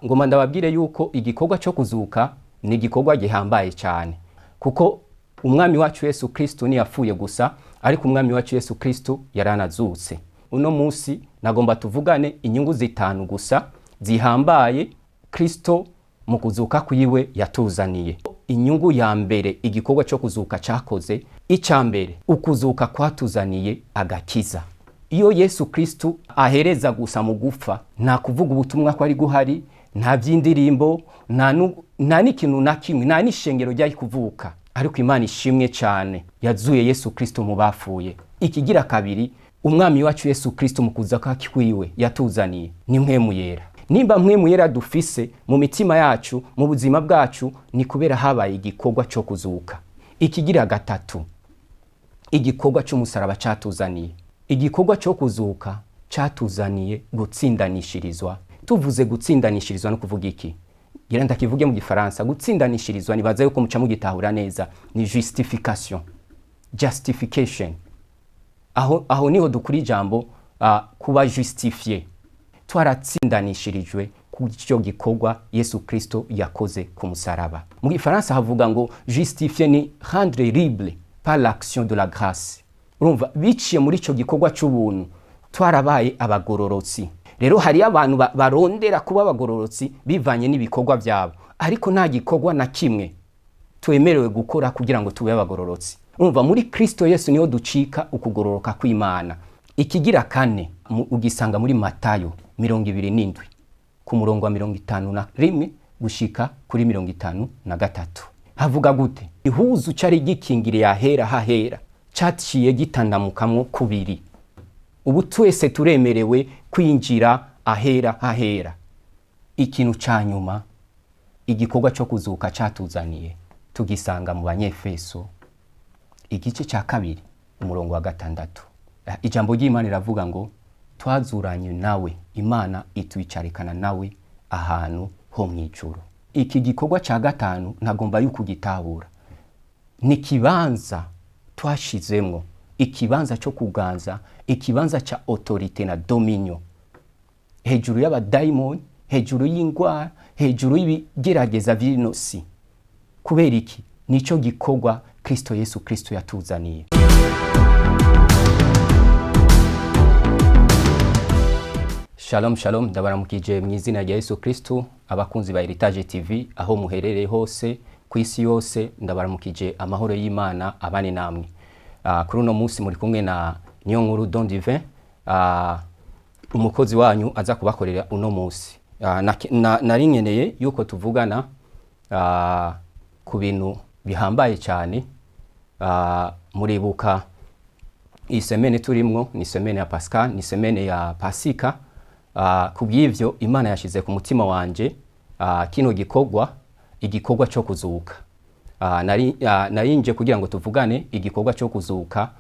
Ngoma ndababwire yuko igikorwa cyo kuzuka ni igikorwa gihambaye cyane, kuko umwami wacu Yesu Kristo ntiyapfuye gusa, ariko umwami wacu Yesu Kristo yaranazutse. Uno munsi nagomba tuvugane inyungu zitanu gusa zihambaye Kristo mu kuzuka kwiwe yatuzaniye. Inyungu ya mbere igikorwa cyo kuzuka cyakoze, icya mbere, ukuzuka kwatuzaniye agakiza. Iyo Yesu Kristo ahereza gusa mu gupfa, nta kuvuga ubutumwa ko ari guhari, nta by'indirimbo, nta n'ikintu na kimwe, nta n'ishengero ryari kuvuka. Ariko Imana ishimwe cyane yazuye Yesu Kristo mu bapfuye. Ikigira kabiri, umwami wacu Yesu Kristo mu kuza kwiwe yatuzaniye ni Mpwemu Yera. Nimba Mpwemu Yera dufise mu mitima yacu, mu buzima bwacu, ni kubera habaye igikorwa cyo kuzuka. Ikigira gatatu, igikorwa cy'umusaraba cyatuzaniye, igikorwa cyo kuzuka cyatuzaniye gutsindanishirizwa. Tuvuze gutsindanishirizwa no kuvuga iki? Ngira ndakivuge mu Gifaransa. Gutsindanishirizwa, nibaza yuko muca mugitahura neza, ni justification, justification. Aho niho dukura ijambo kuba justifié. Twaratsindanishirijwe ku icyo gikorwa Yesu Kristo yakoze ku musaraba. Mu Gifaransa havuga ngo justifié ni rendre libre par l'action de la grâce. Urumva, biciye muri icyo gikorwa cy'ubuntu twarabaye abagororotsi. Rero hariyo abantu barondera kuba abagororotsi bivanye n'ibikorwa byabo, ariko nta gikorwa na kimwe twemerewe gukora kugira ngo tube abagororotsi. Urumva, muri Kristo Yesu niho ducika ukugororoka kw'Imana. Ikigira kane, ugisanga muri Matayo 27 ku murongo wa 51 gushika kuri 53. Havuga gute? Ihuzu cari gikingiriye ahera hahera caciye gitandamukamwo kubiri. Ubu twese turemerewe kwinjira ahera hahera. Ikintu ca nyuma igikorwa cyo kuzuka catuzaniye tugisanga mu Banyefeso igice cya 2 umurongo wa 6. Ijambo ry'Imana riravuga ngo twazuranye nawe, Imana itwicarikana nawe ahantu ho mu ijuru. Iki gikorwa cya gatanu ntagomba yuko ugitahura, ni ikibanza twashizemwo, ikibanza cyo kuganza, ikibanza cya autorité na dominion hejuru y'abadayimoni, hejuru y'ingwara, hejuru y'ibigerageza vy'ino si. Kubera iki? Nico gikorwa Kristo Yesu Kristo yatuzaniye. Shalom shalom, ndabaramukije mu izina rya Yesu Kristo abakunzi ba Heritage TV aho muherereye hose ku isi yose. Ndabaramukije, amahoro y'Imana abane namwe. Kuri uno munsi muri kumwe na Niyonkuru Don Divin, umukozi wanyu aza kubakorera uno munsi. Nari nkeneye yuko tuvugana ku bintu bihambaye cyane. Muribuka iyi semaine turimwo ni semaine ya Pascal, ni semaine ya Pasika. Ku bw'ivyo Imana yashize ku mutima wanje kino gikorwa, igikorwa cyo kuzuka. Nari nje kugira ngo tuvugane igikorwa cyo kuzuka,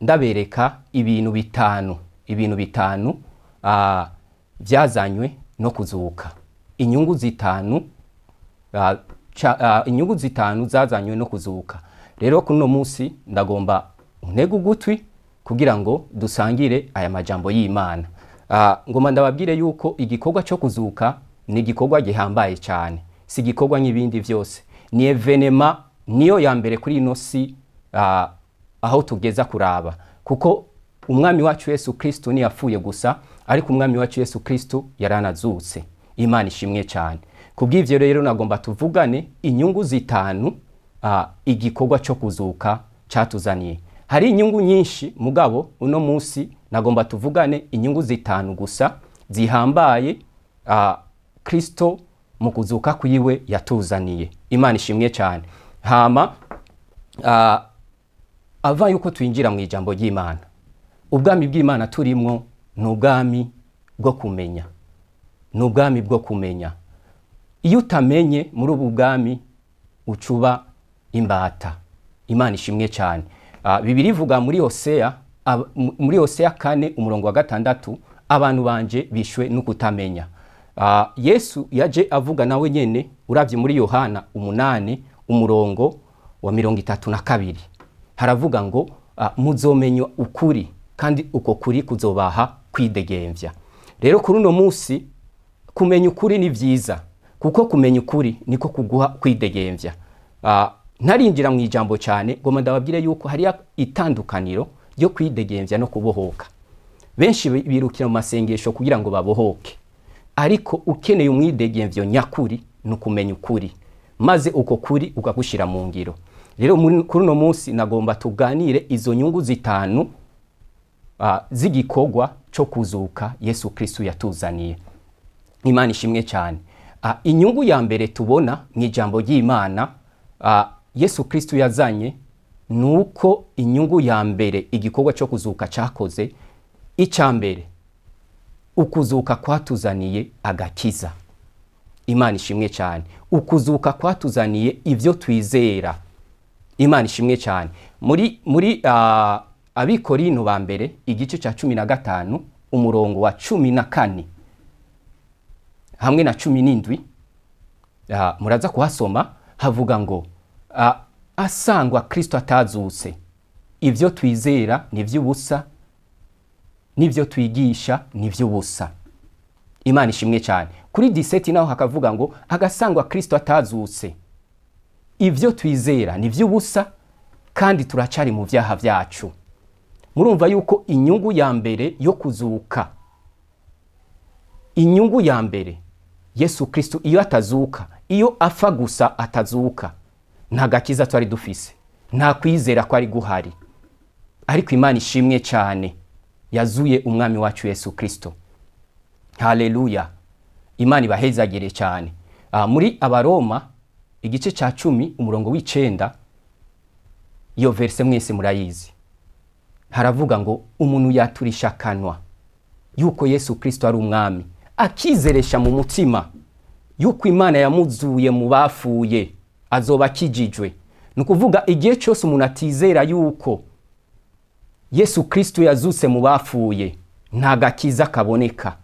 ndabereka ibintu bitanu, ibintu bitanu byazanywe no kuzuka, inyungu zitanu, inyungu zitanu zazanywe no kuzuka. Rero kuno munsi ndagomba untege ugutwi kugira ngo dusangire aya majambo y'Imana. Ngoma ndababwire yuko igikorwa cyo kuzuka ni igikorwa gihambaye cyane, si igikorwa nk'ibindi byose, ni événement niyo ya mbere kuri ino si aho tugeza kuraba, kuko umwami wacu Yesu Kristo ntiyapfuye gusa, ariko umwami wacu Yesu Kristo yaranazutse. Imana ishimwe cyane. Kubw'ivyo rero nagomba tuvugane inyungu zitanu igikorwa cyo kuzuka cyatuzaniye. Hari inyungu nyinshi, mugabo uno munsi nagomba tuvugane inyungu zitanu gusa zihambaye Kristo mu kuzuka kwiwe yatuzaniye. Imana ishimwe cyane. Hama ava yuko twinjira mu ijambo ry'Imana, ubwami bw'Imana turimwo ni ubwami bwo kumenya, ni ubwami bwo kumenya. Iyo utamenye muri ubu bwami ucuba imbata. Imana ishimwe cyane. Bibiliya ivuga muri Hoseya, muri Hoseya 4 umurongo wa 6, abantu banje bishwe no kutamenya. Yesu yaje avuga nawe nyene, uravye muri Yohana 8 umurongo wa 32, haravuga ngo muzomenya ukuri kandi uko kuri kuzobaha kwidegemvya. Rero kuri uno munsi Kumenya ukuri ni byiza, kuko kumenya ukuri niko kuguha kwidegemvya. Ntarinjira mu ijambo cyane, ngoma ndababwire yuko hari itandukaniro ryo kwidegemvya no kubohoka. Benshi birukira mu masengesho kugira ngo babohoke, ariko ukeneye umwidegemvyo nyakuri ni ukumenya ukuri, maze uko kuri ukagushira mu ngiro. Rero kuri uno munsi nagomba tuganire izo nyungu zitanu z'igikorwa cyo kuzuka Yesu Kristo yatuzaniye. Imana ishimwe cyane. Inyungu ya mbere tubona mu ijambo ry'Imana Yesu Kristo yazanye, nuko inyungu ya mbere igikorwa cyo kuzuka cyakoze, icya mbere, ukuzuka kwatuzaniye agakiza. Imana ishimwe cyane. Ukuzuka kwatuzaniye ibyo twizera. Imana ishimwe cyane. Muri Abikorino ba mbere, igice cya 15, umurongo wa 14 hamwe na 17, muraza kuhasoma, havuga ngo asangwa Kristo atazutse, ibyo twizera ni iby'ubusa, n'ibyo twigisha ni iby'ubusa. Imana ishimwe cyane. Kuri 17 naho hakavuga ngo agasangwa Kristo atazutse, ibyo twizera ni iby'ubusa, kandi turacari mu byaha byacu. Murumva yuko inyungu ya mbere yo kuzuka, inyungu ya mbere, Yesu Kristo iyo atazuka, iyo apfa gusa atazuka, nta gakiza twari dufise, nta kwizera kwari guhari. Ariko Imana ishimwe cyane yazuye umwami wacu Yesu Kristo. Haleluya! Imana ibahezagire cyane. Muri Abaroma igice cya 10, umurongo w'9, iyo verset mwese murayizi, haravuga ngo umuntu yaturisha akanwa yuko Yesu Kristo ari umwami, akizeresha mu mutima yuko Imana yamuzuye mu bapfuye, azoba akijijwe. Ni ukuvuga igihe cyose umuntu atizera yuko Yesu Kristo yazutse mu bapfuye, nta gakiza kaboneka.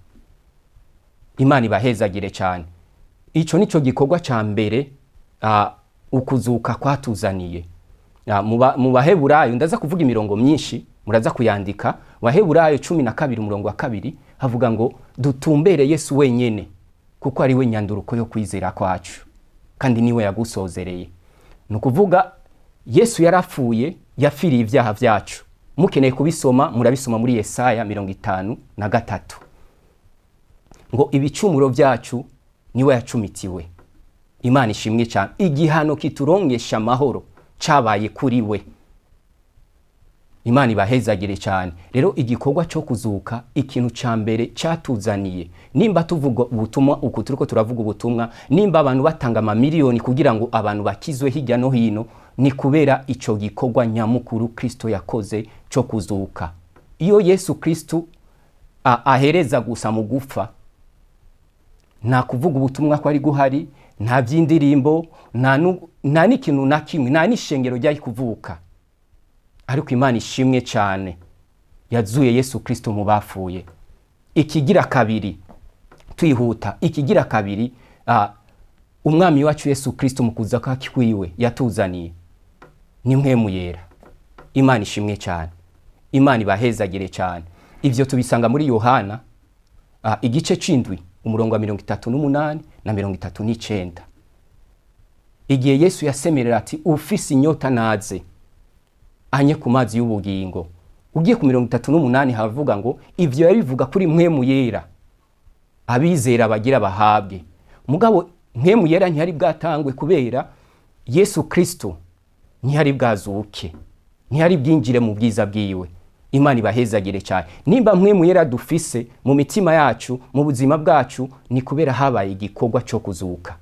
Imana ibahezagire cyane. Icyo nicyo gikorwa cya mbere ukuzuka kwatuzaniye. Mu Baheburayo, ndaza kuvuga imirongo myinshi, muraza kuyandika. Baheburayo 12, umurongo wa 2, havuga ngo dutumbere Yesu wenyene, kuko ari we nyanduruko yo kwizera kwacu, kandi niwe yagusozereye. Ni ukuvuga Yesu yarapfuye, yapfiriye ibyaha byacu. Mukeneye kubisoma, murabisoma muri Yesaya 53, ngo ibicumuro byacu niwe yacumitiwe. Imana ishimwe cyane. Igihano kiturongesha amahoro cabaye kuri we. Imana ibahezagire cyane. Rero igikorwa cyo kuzuka, ikintu cya mbere cyatuzaniye, nimba tuvuga ubutumwa uku turiko turavuga ubutumwa, nimba abantu batanga amamiliyoni kugira ngo abantu bakizwe hirya no hino, ni kubera ico gikorwa nyamukuru Kristo yakoze cyo kuzuka. Iyo Yesu Kristo ahereza gusa mu gupfa, nta kuvuga ubutumwa ko ari guhari, nta by'indirimbo, nta n'ikintu na kimwe, nta n'ishengero ryari kuvuka. Ariko Imana ishimwe cyane yazuye Yesu Kristo mu bapfuye. Ikigira kabiri, twihuta, ikigira kabiri umwami wacu Yesu Kristo mu kuza kwiwe yatuzaniye ni Mpwemu Yera. Imana ishimwe cyane. Imana ibahezagire cyane. Ivyo tubisanga muri Yohana igice c'indwi, umurongo wa 38 na 39, igihe Yesu yasemerera ati: "Ufise inyota naze anye ku mazi y'ubugingo." Ugiye ku 38, havuga ngo ivyo yabivuga kuri Mpwemu Yera abizera bagira bahabwe. Mugabo Mpwemu Yera ntiyari bwatangwe, kubera Yesu Kristo ntiyari bwazuke, ntiyari bwinjire mu bwiza bwiwe. Imana ibahezagire cyane. Nimba Mpwemu Yera dufise mu mitima yacu, mu buzima bwacu, ni kubera habaye igikorwa cyo kuzuka.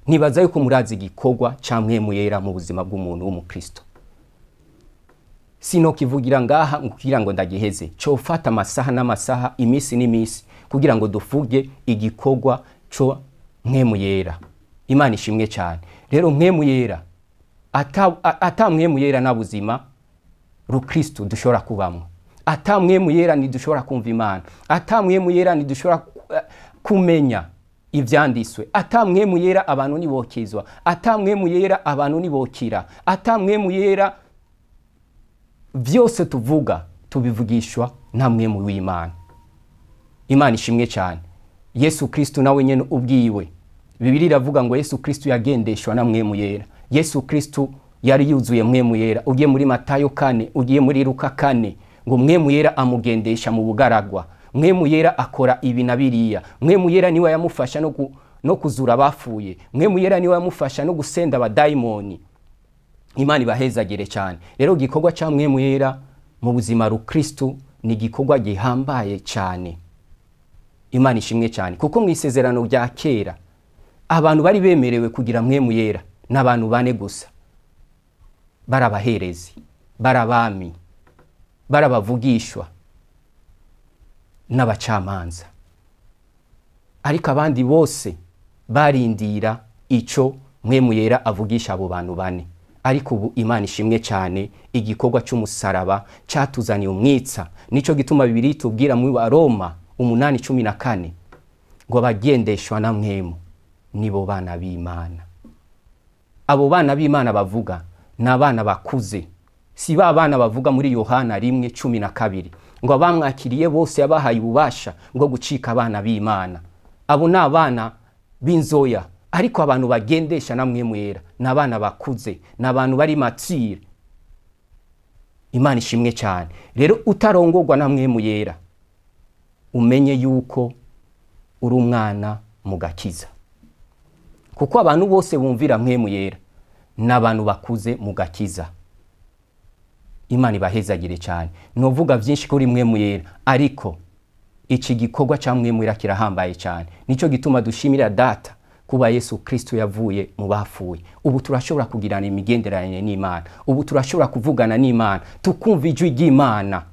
Nibaza yuko murazi igikorwa ca Mpwemu Yera mu buzima bw'umuntu w'umukristo. Sinokivugira ngaha kugira ngo ndagiheze, cofata amasaha n'amasaha, iminsi n'iminsi, kugira ngo duvuge igikorwa co Mpwemu Yera. Imana ishimwe cyane. Rero Mpwemu Yera, ata Mpwemu Yera na buzima rukristo dushobora kubamwo. Ata Mpwemu Yera ntidushobora kumva Imana. Ata Mpwemu Yera ntidushobora kumenya ivyanditswe. Ata Mpwemu Yera abantu ntibokizwa. Ata Mpwemu Yera abantu ntibokira. Ata Mpwemu Yera, vyose tuvuga tubivugishwa na Mpwemu w'Imana. Imana ishimwe cyane. Yesu Kristo nawe nyene ubwiwe, Bibiliya iravuga ngo Yesu Kristo yagendeshwa na Mpwemu Yera. Yesu Kristo yari yuzuye Mpwemu Yera. Ugiye muri Matayo 4, ugiye muri Luka 4, ngo Mpwemu Yera amugendesha mu bugaragwa, Mpwemu Yera akora ibi na biriya, Mpwemu Yera niwe yamufasha no kuzura abapfuye, Mpwemu Yera niwe yamufasha no gusenda abadayimoni. Imana ibahezagire cyane. Rero igikorwa cya Mpwemu Yera mu buzima rukristo ni igikorwa gihambaye cyane. Imana ishimwe cyane, kuko mu isezerano rya kera abantu bari bemerewe kugira Mpwemu Yera n'abantu bane gusa: barabaherezi, barabami, barabavugishwa n'abacamanza. Ariko abandi bose barindira ico Mpwemu Yera avugisha abo bantu bane. Ariko ubu Imana ishimwe cyane, igikorwa cy'umusaraba cyatuzaniye umwitsa. Nico gituma Bibiliya itubwira muri Baroma 8:14 ngo abagendeshwa na Mpwemu nibo bana b'Imana. Abo bana b'Imana bavuga ni abana bakuze, si ba bana bavuga muri Yohana 1:12 ngo abamwakiriye bose yabahaye ububasha bwo gucika abana b'Imana. Abo ni abana b'inzoya. Ariko abantu bagendesha na Mpwemu Yera ni abana bakuze, ni abantu bari mature. Imana ishimwe cyane. Rero utarongorwa na Mpwemu Yera, umenye yuko uri umwana mu gakiza, kuko abantu bose bumvira Mpwemu Yera ni abantu bakuze mu gakiza. Imana ibahezagire cyane. Nuvuga byinshi kuri Mpwemu Yera, ariko iki gikorwa cya Mpwemu Yera kirahambaye cyane. Nicyo gituma dushimira Data kuba Yesu Kristo yavuye mu bapfuye. Ubu turashobora kugirana imigenderanire n'Imana, ubu turashobora kuvugana n'Imana, tukumva ijwi ry'Imana.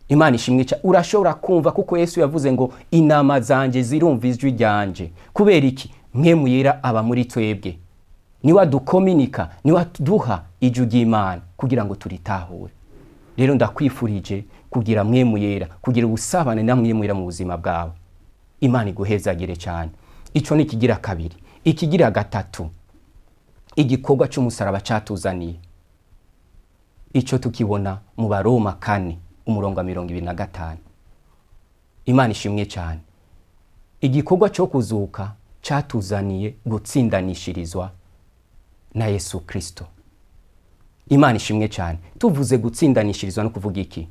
Imana ishimwe cyane. Urashobora kumva, kuko Yesu yavuze ngo intama zanje zirumva ijwi ryanje. Kubera iki? Mpwemu Yera aba muri twebwe, niwe adukominika, niwe aduha ijwi ry'Imana kugira ngo turitahure. Rero ndakwifurije kugira Mpwemu Yera, kugira ubusabane na Mpwemu Yera mu buzima bwawe. Imana iguhezagire cyane. Ico ni ikigira kabiri. Ikigira gatatu, igikorwa cy'umusaraba cyatuzaniye, ico tukibona mu Baroma 4 umurongo wa 25. Imana ishimwe cyane. Igikorwa cyo kuzuka cyatuzaniye gutsindanishirizwa na Yesu Kristo. Imana ishimwe cyane. Tuvuze gutsindanishirizwa no kuvuga iki?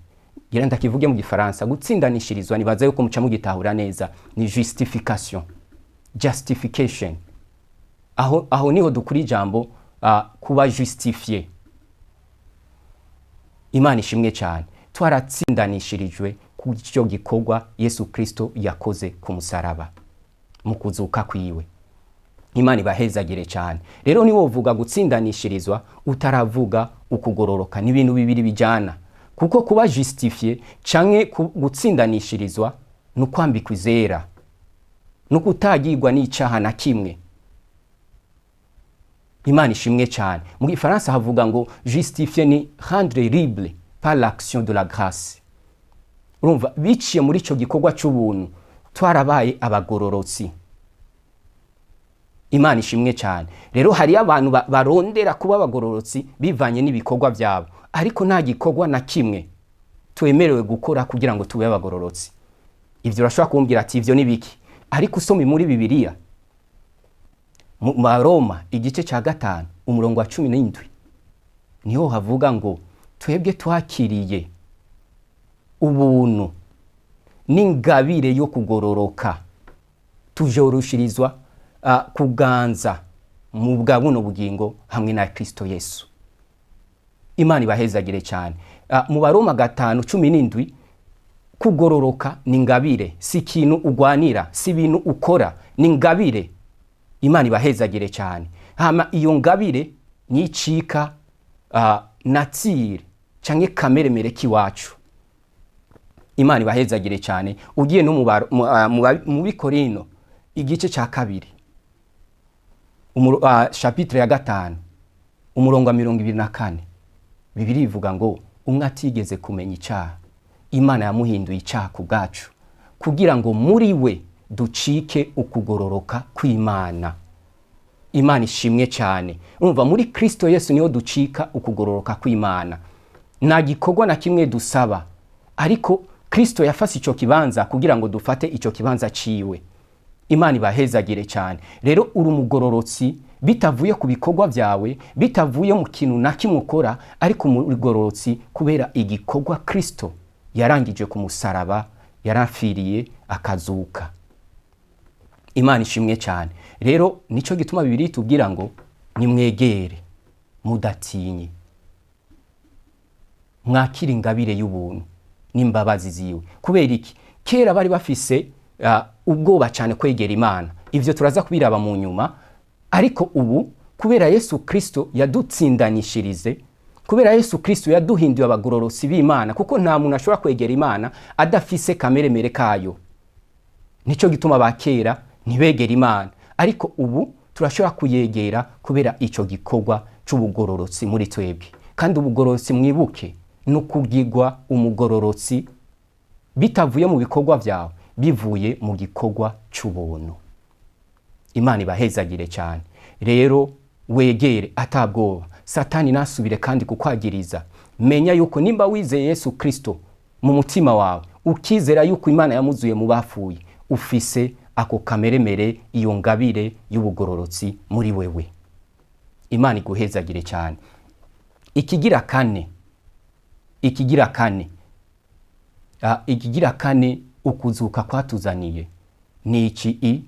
Ngira ndakivuge mu Gifaransa. Gutsindanishirizwa, nibaza yuko muca mugitahura neza, ni justification, justification. Aho niho dukura ijambo kuba justifié. Imana ishimwe cyane. Twaratsindanishirijwe ku cyo gikorwa Yesu Kristo yakoze ku musaraba mu kuzuka kwiwe. Imana ibahezagire cyane. Rero niwovuga gutsindanishirizwa utaravuga ukugororoka, ni ibintu bibiri bijyana, kuko kuba justifié canke gutsindanishirizwa ni ukwambikwa izera, ni ukutagirwa n'icaha na kimwe. Imana ishimwe cyane. Mu Gifaransa havuga ngo justifié ni rendre libre par l'action de la grâce. Urumva, biciye muri ico gikorwa c'ubuntu twarabaye abagororotsi. Imana ishimwe cyane. Rero hariyo abantu barondera kuba abagororotsi bivanye n'ibikorwa byabo, ariko nta gikorwa na kimwe twemerewe gukora kugira ngo tube abagororotsi. Ivyo urashobora kumbwira ati ivyo ni biki, ariko usome muri Bibiliya mu Baroma igice cya 5 umurongo wa 17, niho havuga ngo twebwe twakiriye ubuntu n'ingabire yo kugororoka, tujorushirizwa kuganza mu bwa buno bugingo hamwe na Kristo Yesu. Imana ibahezagire cyane. Mu Baroma 5:17, kugororoka ni ingabire, si ikintu ugwanira, si ibintu ukora, ni ingabire. Imana ibahezagire cyane. Hama iyo ngabire nicika nature canke kameremere k'iwacu. Imana ibahezagire cyane. Ugiye no mu Bikorino igice cya 2, chapitre ya 5 umurongo wa 24, Bibiliya ivuga ngo umwe atigeze kumenya icyaha, Imana yamuhinduye icyaha ku bwacu, kugira ngo muri we ducike ukugororoka kw'Imana. Imana ishimwe cyane. Urumva, muri Kristo Yesu niho ducika ukugororoka kw'Imana. Nta gikorwa na kimwe dusaba, ariko Kristo yafase ico kibanza kugira ngo dufate ico kibanza ciwe. Imana ibahezagire cyane. Rero uri umugororotsi bitavuye ku bikorwa byawe, bitavuye mu kintu na kimwe ukora, ariko umugororotsi kubera igikorwa Kristo yarangije ku musaraba, yarafiriye akazuka. Imana ishimwe cyane. Rero nico gituma Bibiliya itubwira ngo nimwegere mudatinye, mwakire ingabire y'ubuntu n'imbabazi ziwe. Kubera iki? Kera bari bafise ubwoba cyane kwegera Imana, ivyo turaza kubiraba mu nyuma. Ariko ubu kubera Yesu Kristo yadutsindanishirize, kubera Yesu Kristo yaduhinduye abagororosi b'Imana, kuko nta muntu ashobora kwegera Imana adafise kameremere kayo. Nico gituma ba kera ntibegera Imana, ariko ubu turashobora kuyegera kubera ico gikorwa c'ubugororotsi muri twebwe. Kandi ubugororotsi, mwibuke, ni ukugirwa umugororotsi bitavuye mu bikorwa byawe, bivuye mu gikorwa c'ubuntu. Imana ibahezagire cyane. Rero wegere atabwoba, Satani nasubire kandi kukwagiriza. Menya yuko nimba wizeye Yesu Kristo mu mutima wawe, ukizera yuko Imana yamuzuye mu bapfuye, ufise ako kameremere, iyo ngabire y'ubugororotsi muri wewe. Imana iguhezagire cyane. Ikigira kane ukuzuka kwatuzaniye ni iki?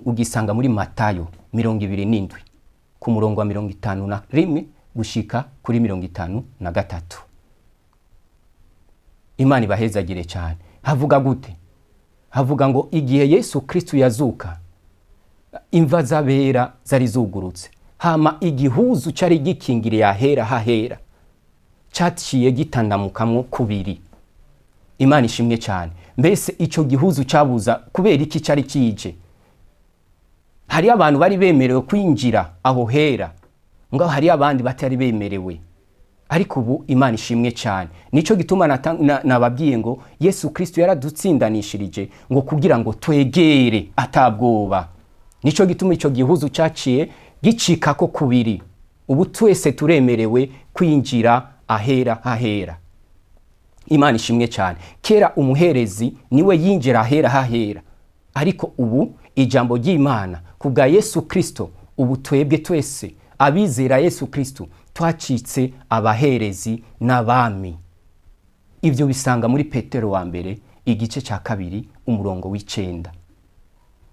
Ugisanga muri Matayo 27 ku murongo wa 51 gushika kuri 53. Imana ibahezagire cyane. Havuga gute? Havuga ngo igihe Yesu Kristo yazuka, imva z'abera zari zugurutse, hama igihuzu cyari gikingiriye ahera hahera cyaciye gitandamukamwo kubiri. Imana ishimwe cyane. Mbese ico gihuzu cyabuza kubera iki cyari kije? Hariyo abantu bari bemerewe kwinjira aho hera, ngaho hariyo abandi batari bemerewe. Ariko ubu Imana ishimwe cyane. Nico gituma nababwiye ngo Yesu Kristo yaradutsindanishirije ngo kugira ngo twegere atabwoba. Nico gituma ico gihuzu cyaciye gicikako kubiri. Ubu twese turemerewe kwinjira ahera hahera. Imana ishimwe cyane. Kera umuherezi niwe yinjira ahera hahera, ariko ubu ijambo ry'Imana ku bwa Yesu Kristo, ubu twebwe twese abizera Yesu Kristo twacitse abaherezi n'abami. Ibyo bisanga muri Petero wa mbere igice cya 2 umurongo w'9,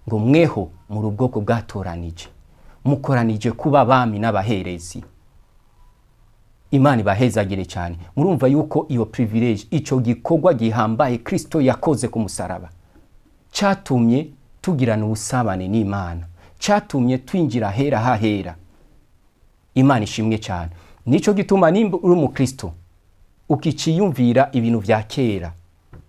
ngo mweho muri ubwoko bwatoranije, mukoranije kuba abami n'abaherezi. Imana ibahezagire cyane. Murumva yuko iyo privilege, ico gikorwa gihambaye Kristo yakoze ku musaraba, cyatumye tugirana ubusabane n'Imana, cyatumye twinjira hera hahera. Imana ishimwe cyane. Nico gituma nimba uri umukristo ukiciyumvira ibintu vya kera,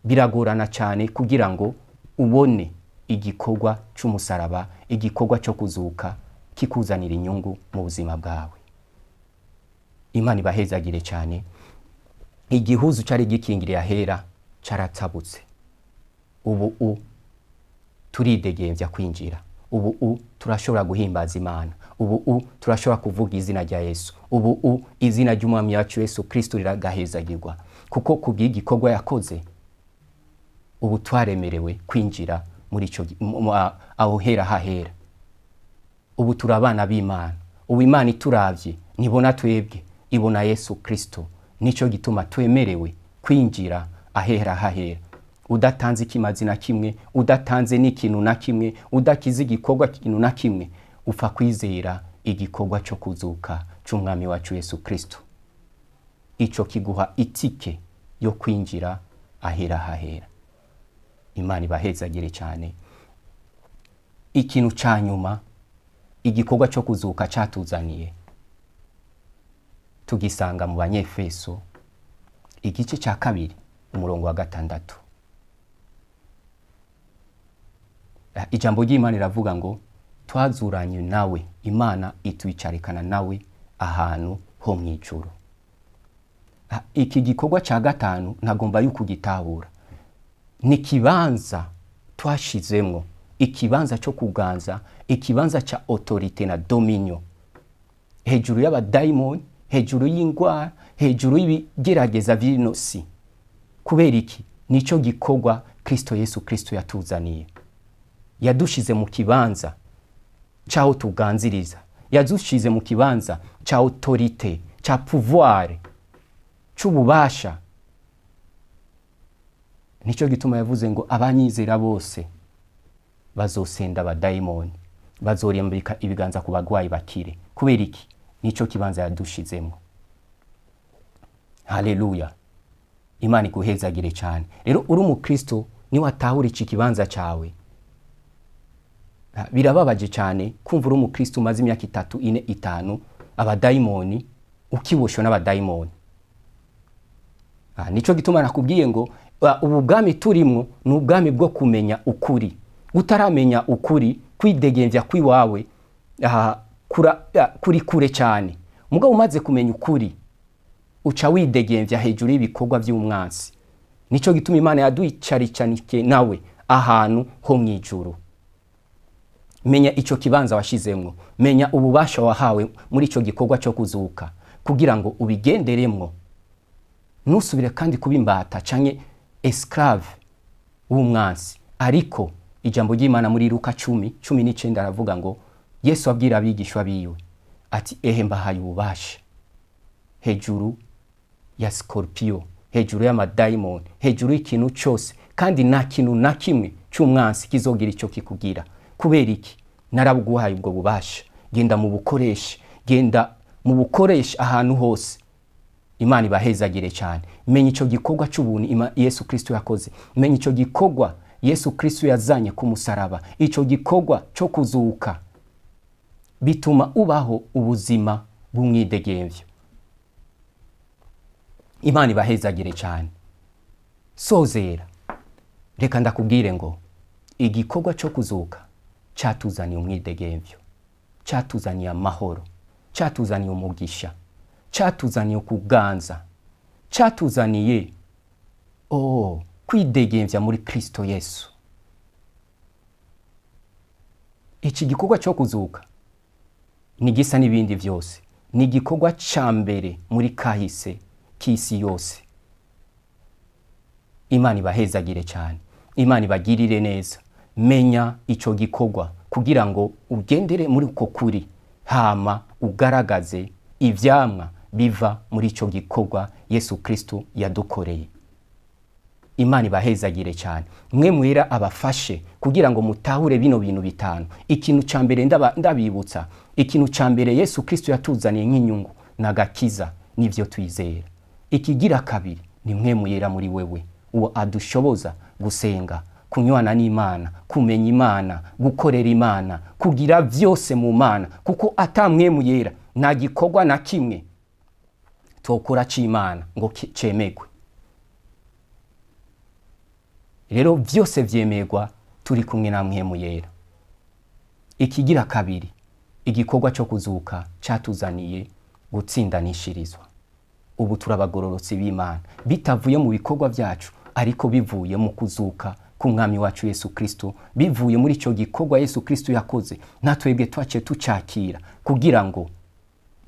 biragorana cyane kugira ngo ubone igikorwa c'umusaraba, igikorwa cyo kuzuka kikuzanira inyungu mu buzima bwawe. Imana ibahezagire cyane. Igihuzu cyari gikingiriye ahera caratabutse. Ubu turidegembya kwinjira. Ubu turashobora guhimbaza Imana. Ubu turashobora kuvuga izina rya Yesu. Ubu izina ry'Umwami wacu Yesu Kristo riragahezagirwa, kuko kubw'igikorwa yakoze ubu twaremerewe kwinjira muri ico aho hera hahera. Ubu turi abana b'Imana. Ubu Imana ituravye ntibona twebwe, ibona Yesu Kristo. Nico gituma twemerewe kwinjira ahera hahera, udatanze ikimazi na kimwe, udatanze n'ikintu na kimwe, udakize igikorwa kintu na kimwe, upfa kwizera igikorwa cyo kuzuka c'Umwami wacu Yesu Kristo. Ico kiguha itike yo kwinjira ahera hahera. Imana ibahezagire cyane. Ikintu ca nyuma igikorwa cyo kuzuka catuzaniye tugisanga mu Banyefeso igice cya 2 umurongo wa 6. Ijambo ry'Imana riravuga ngo twazuranye nawe, Imana itwicarikana nawe ahantu ho mu ijuru. Iki gikorwa cya 5 ntagomba yuko ugitahura. Ni kibanza twashizemwo, ikibanza cyo kuganza, ikibanza cha autorité na dominion hejuru y'abadaimoni, hejuru y'ingwara, hejuru y'ibigerageza vy'ino si. Kubera iki? Nicyo gikorwa Kristo Yesu Kristo yatuzaniye. Yadushize mu kibanza cy'aho tuganziriza, yadushize mu kibanza cya autorité, cya pouvoir, cy'ububasha. Nicyo gituma yavuze ngo abanyizera bose bazosenda abadayimoni, bazorembeka ibiganza ku bagwayi bakire. Kubera iki? Nicyo kibanza yadushizemo. Haleluya! Imana iguhezagire cyane. Rero uri umukristo, niwatahura iki kibanza cyawe, birababaje cyane kumva uri umukristo umaze imyaka 3, 4, 5, abadayimoni, ukiboshwe n'abadayimoni. Nico gituma nakubwiye ngo ubu bwami turimwo ni ubwami bwo kumenya ukuri. Utaramenya ukuri, kwidegemvya kwiwawe kuri kure cyane. Mugabo umaze kumenya ukuri, uca widegemvya hejuru y'ibikorwa by'umwansi. Nico gituma Imana yaducaricanike nawe ahantu ho mwijuru. Menya ico kibanza washizemwo, menya ububasha wahawe muri ico gikorwa cyo kuzuka, kugira ngo ubigenderemwo, ntusubire kandi kuba imbata canke esclave w'umwansi. Ariko ijambo ry'Imana muri Luka 10:19 aravuga ngo Yesu abwira abigishwa biwe ati: "Ehe, mbahaye ububasha hejuru ya scorpio, hejuru y'amadayimoni, hejuru y'ikintu cyose, kandi nta kintu na kimwe cy'umwansi kizogira icyo kikugira." Kubera iki? Narabuguhaye ubwo bubasha, genda mu bukoreshe, genda mu bukoreshe ahantu hose. Imana ibahezagire cyane. Menya icyo gikorwa cy'ubuntu Yesu Kristo yakoze, menya icyo gikorwa Yesu Kristo yazanye ku musaraba, icyo gikorwa cyo kuzuka bituma ubaho ubuzima bw'umwidegemvyo. Imana ibahezagire cyane. Sozera, reka ndakubwire ngo igikorwa cyo kuzuka cyatuzaniye umwidegemvyo, cyatuzaniye amahoro, cyatuzaniye umugisha, cyatuzaniye kuganza, cyatuzaniye kwidegemvya muri Kristo Yesu. Iki gikorwa cyo kuzuka ni gisa n'ibindi byose, ni igikorwa ca mbere muri kahise k'isi yose. Imana ibahezagire cyane, Imana ibagirire neza. Menya ico gikorwa kugira ngo ugendere muri uko kuri, hama ugaragaze ivyamwa biva muri ico gikorwa Yesu Kristo yadukoreye. Imana ibahezagire cyane. Mwe mwera abafashe kugira ngo mutahure bino bintu bitanu. Ikintu ca mbere ndabibutsa, ikintu ca mbere Yesu Kristo yatuzaniye nk'inyungu nagakiza, nivyo twizera. Ikigira kabiri ni mwe muyera muri wewe, uwo adushoboza gusenga, kunywana n'Imana, kumenya Imana, gukorera Imana, kugira vyose mu Mana, kuko atamwe muyera nta gikorwa na kimwe tokora c'Imana ngo cemegwe. Rero vyose vyemerwa turi kumwe na mwe muyera. Ikigira kabiri, igikorwa cyo kuzuka cyatuzaniye gutsindanishirizwa. Ubu turabagororotsi b'Imana, bitavuye mu bikorwa byacu, ariko bivuye mu kuzuka k'umwami wacu Yesu Kristo, bivuye muri ico gikorwa Yesu Kristo yakoze, natwebwe twace tucakira kugira ngo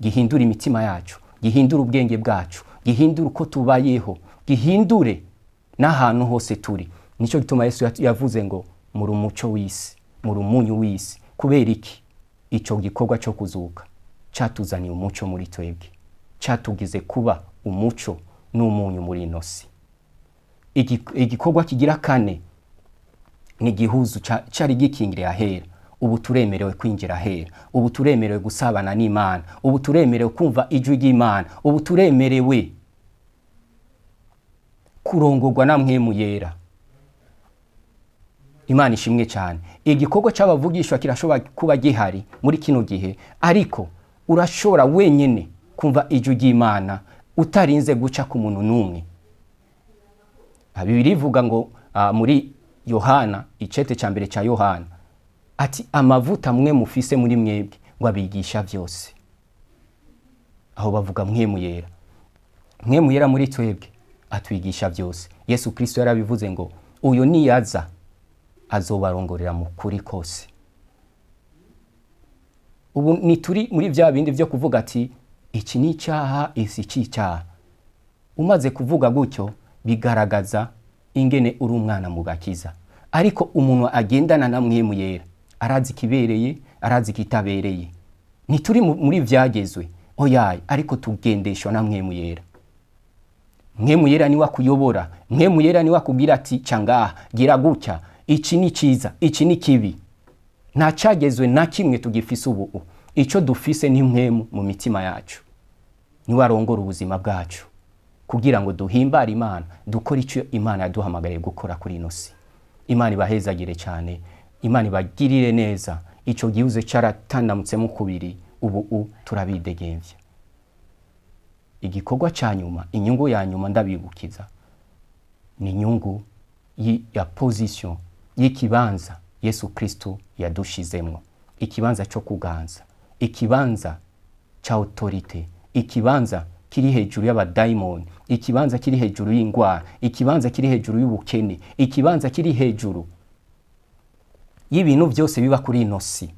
gihindure imitima yacu, gihindure ubwenge bwacu, gihindure uko tubayeho, gihindure n'ahantu hose turi. Nico gituma Yesu yavuze ngo muri umuco w'isi, muri umunyu w'isi. Kubera iki? Ico gikorwa cyo kuzuka cyatuzaniye umuco muri twebwe, cyatugize kuba umuco n'umunyu muri ino si. Igikorwa kigira kane ni igihuzu cyari gikingiriye ahera. Ubu turemerewe kwinjira ahera, ubu turemerewe gusabana n'Imana, ubu turemerewe kumva ijwi ry'Imana, ubu turemerewe kurongorwa na Mpwemu Yera. Imana ishimwe cyane. Igikorwa cy'abavugishwa kirashobora kuba gihari muri kino gihe, ariko urashobora wenyine kumva ijwi ry'Imana utarinze guca ku muntu n'umwe. Bibiliya ivuga ngo muri Yohana, icete cya mbere cya Yohana, ati amavuta mwe mufise muri mwebwe ngo abigisha byose. Aho bavuga Mpwemu Yera. Mpwemu Yera muri twebwe atwigisha byose. Yesu Kristo yarabivuze ngo uyu niyaza azobarongorera mu kuri kose. Ubu nituri muri bya bindi byo kuvuga ati iki ni icyaha, iki si icyaha. Umaze kuvuga gutyo bigaragaza Ingene uri umwana mu gakiza, ariko umuntu agendana na Mpwemu Yera arazi ikibereye, arazi ikitabereye. Ntituri muri vyagezwe, oyaye, ariko tugendeshwa na Mpwemu Yera. Mpwemu Yera niwe akuyobora. Mpwemu Yera niwe akubwira ati: "Ca ngaha, gira gutya, iki ni ciza, iki ni kibi." Nta cagezwe na kimwe tugifise ubu. Ico dufise ni Mpwemu mu mitima yacu, niwe arongora ubuzima bwacu kugira ngo duhimbare Imana, dukore icyo Imana yaduhamagariye gukora kuri ino si. Imana ibahezagire cyane, Imana ibagirire neza. Ico gihuze caratandamutsemo kubiri, ubu turabidegemvya. Igikorwa ca nyuma, inyungu ya nyuma ndabibukiza, ni inyungu ya position, y'ikibanza Yesu Kristo yadushizemwo, ikibanza cyo kuganza, ikibanza ca autorité, ikibanza kiri hejuru y'abadayimoni, ikibanza kiri hejuru y'ingwara, ikibanza kiri hejuru y'ubukene, ikibanza kiri hejuru y'ibintu byose biba kuri ino si.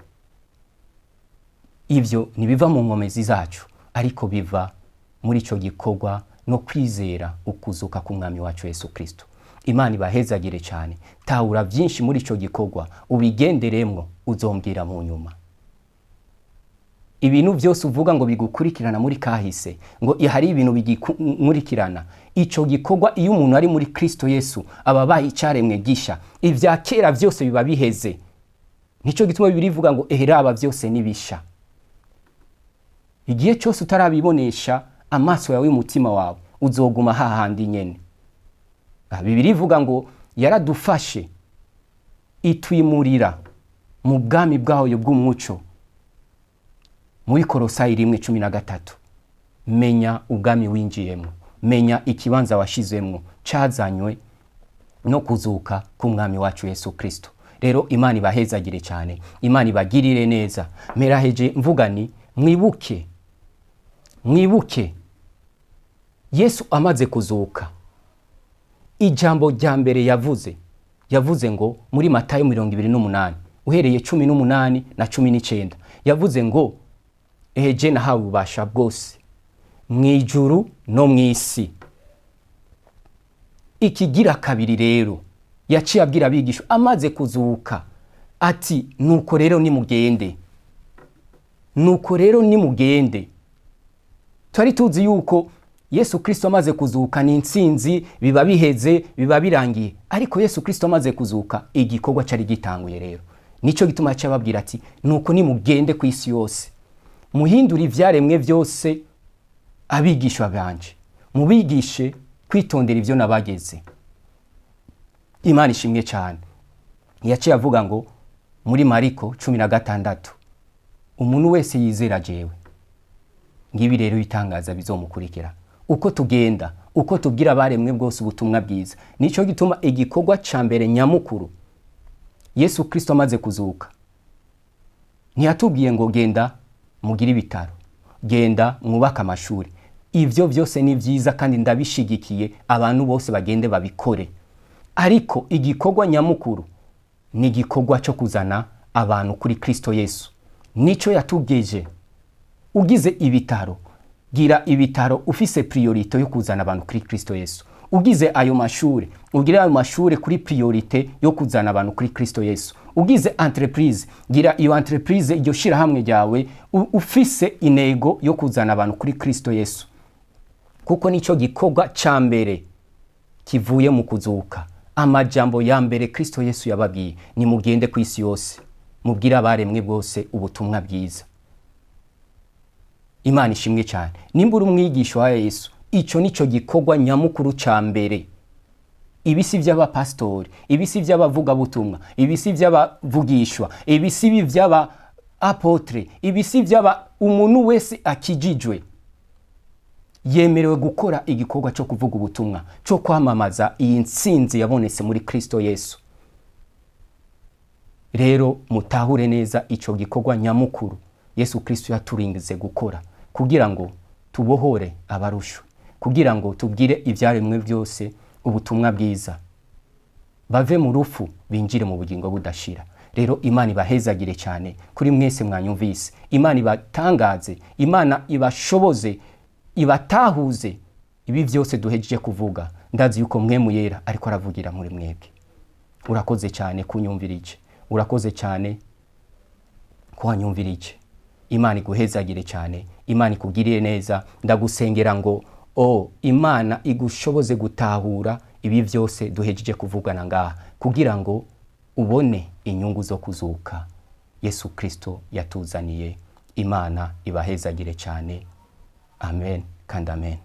Ibyo ntibiva mu nkomezi zacu, ariko biva muri icyo gikorwa no kwizera ukuzuka k'Umwami wacu Yesu Kristo. Imana ibahezagire cyane. Tahura byinshi muri icyo gikorwa, ubigenderemwo, uzombwira mu nyuma. Ibintu byose uvuga ngo bigukurikirana muri kahise, ngo hari ibintu bigikurikirana, icyo gikorwa, iyo umuntu ari muri Kristo Yesu aba abaye icyaremwe gisha, ibya kera byose biba biheze. Nicyo gituma Bibiliya ivuga ngo: "Eheraba, byose ni bisha." Igihe cyose utarabibonesha amaso yawe y'umutima wawe, uzoguma hahandi nyene. Bibiliya ivuga ngo yaradufashe itwimurira mu bwami bwayo bw'umuco, muri Korosayi 1:13. Menya ubwami winjiyemo, menya ikibanza washizemwo cazanywe no kuzuka k'Umwami wacu Yesu Kristo. Rero Imana ibahezagire cyane, Imana ibagirire neza. Meraheje mvuga ni mwibuke, mwibuke Yesu amaze kuzuka, ijambo rya mbere yavuze, yavuze ngo muri Matayo 28, uhereye 18 na 19, yavuze ngo: "Eheje nahawe ububasha bwose mu ijuru no mu isi." Ikigira kabiri rero yaciye abwira abigisha amaze kuzuka ati: "Nuko rero nimugende, nuko rero nimugende." Twari tuzi yuko Yesu Kristo amaze kuzuka ni intsinzi, biba biheze, biba birangiye. Ariko Yesu Kristo amaze kuzuka, igikorwa cyari gitanguye. Rero nicyo gituma yaciye ababwira ati: "Nuko nimugende ku isi yose, muhindure ibyaremwe byose abigishwa banje, mubigishe kwitondera ibyo nabageze." Imana ishimwe cyane. Yaciye avuga ngo muri Mariko 16: "Umuntu wese yizera jewe, ngibi rero ibitangaza bizomukurikira." Uko tugenda, uko tubwira abaremwe bwose ubutumwa bwiza, nicyo gituma igikorwa ca mbere nyamukuru Yesu Kristo amaze kuzuka, ntiyatubwiye ngo: "Genda mugire ibitaro, genda mwubake amashuri." Ibyo byose ni byiza kandi ndabishigikiye, abantu bose bagende babikore, ariko igikorwa nyamukuru ni igikorwa cyo kuzana abantu kuri Kristo Yesu. Nicyo yatugeje. Ugize ibitaro, gira ibitaro ufise priorité yo kuzana abantu kuri Kristo Yesu. Ugize ayo mashuri, ugire ayo mashuri kuri priorité yo kuzana abantu kuri Kristo Yesu. Ugize entreprise, gira iyo entreprise, iryo shirahamwe ryawe, ufise intego yo kuzana abantu kuri Kristo Yesu, kuko nico gikorwa ca mbere kivuye mu kuzuka. Amajambo ya mbere Kristo Yesu yababwiye: "Nimugende ku isi yose, mubwire abaremwe bose ubutumwa bwiza." Imana ishimwe cyane. Nimba uri umwigisha wa Yesu, ico nico gikorwa nyamukuru ca mbere. Ibi si by'abapasitori, ibi si by'abavugabutumwa, ibi si by'abavugishwa, ibi si by'aba apôtre, ibi si by'aba umuntu wese akijijwe yemerewe gukora igikorwa cyo kuvuga ubutumwa, cyo kwamamaza iyi ntsinzi yabonetse muri Kristo Yesu. Rero mutahure neza ico gikorwa nyamukuru Yesu Kristo yaturingize gukora, kugira ngo tubohore abarushwe, kugira ngo tubwire ibyaremwe byose ubutumwa bwiza, bave mu rupfu binjire mu bugingo budashira. Rero Imana ibahezagire cyane kuri mwese mwanyumvise. Imana ibatangaze, Imana ibashoboze, ibatahuze ibi byose duhejeje kuvuga. Ndazi yuko Mpwemu Yera ariko aravugira muri mwebwe. Urakoze cyane kunyumvirije, urakoze cyane kuhanyumvirije. Imana iguhezagire cyane, Imana ikugirire neza. Ndagusengera ngo Imana igushoboze gutahura ibi byose duhejeje kuvugana ngaha, kugira ngo ubone inyungu zo kuzuka Yesu Kristo yatuzaniye. Imana ibahezagire cyane. Amen kandi amen.